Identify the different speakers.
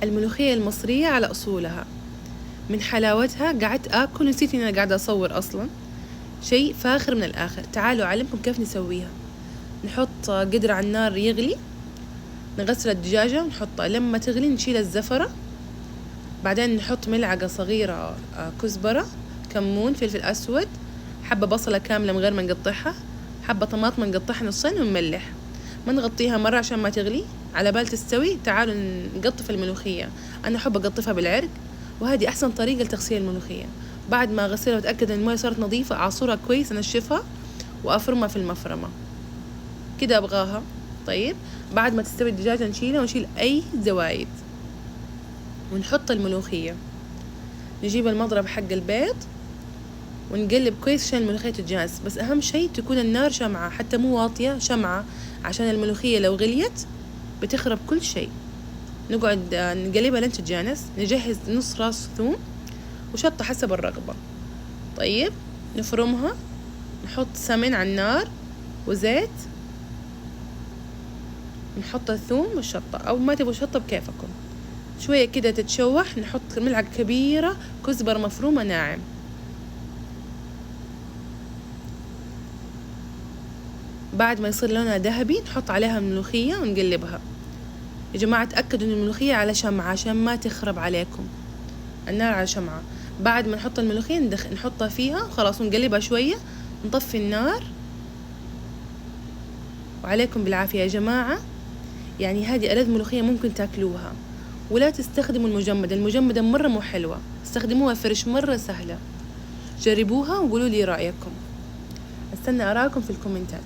Speaker 1: الملوخية المصرية على أصولها، من حلاوتها قعدت آكل نسيت إني أنا قاعدة أصور أصلا. شيء فاخر من الآخر. تعالوا أعلمكم كيف نسويها. نحط قدر على النار يغلي، نغسل الدجاجة ونحطها، لما تغلي نشيل الزفرة، بعدين نحط ملعقة صغيرة كزبرة، كمون، فلفل أسود، حبة بصلة كاملة من غير ما نقطعها، حبة طماطم نقطعها نصين ونملح. ما نغطيها مرة عشان ما تغلي، على بال تستوي تعالوا نقطف الملوخية. أنا أحب أقطفها بالعرق، وهذه أحسن طريقة لتغسيل الملوخية. بعد ما أغسلها وأتأكد إن الموية صارت نظيفة، أعصرها كويس، أنشفها وأفرمها في المفرمة كده أبغاها. طيب بعد ما تستوي الدجاجة نشيلها ونشيل أي زوايد ونحط الملوخية. نجيب المضرب حق البيض ونقلب كويس عشان الملوخية تتجانس، بس أهم شيء تكون النار شمعة، حتى مو واطية، شمعة، عشان الملوخية لو غليت بتخرب كل شيء. نقعد نقلبها لين تتجانس. نجهز نص راس ثوم وشطة حسب الرغبة. طيب نفرمها، نحط سمن على النار وزيت، نحط الثوم والشطة، أو ما تبغوا شطة بكيفكم. شوية كده تتشوح، نحط ملعقة كبيرة كزبرة مفرومة ناعم. بعد ما يصير لونها ذهبي نحط عليها الملوخية ونقلبها. يا جماعة تأكدوا إن الملوخية على شمعة عشان ما تخرب عليكم، النار على شمعة. بعد ما نحط الملوخية نحطها فيها وخلاص، ونقلبها شوية، نطفي النار، وعليكم بالعافية يا جماعة. يعني هذه ألذ ملوخية ممكن تاكلوها. ولا تستخدموا المجمدة، المجمدة مرة مو حلوة، استخدموها fresh، مرة سهلة. جربوها وقولوا لي رأيكم، استنى أراكم في الكومنتات.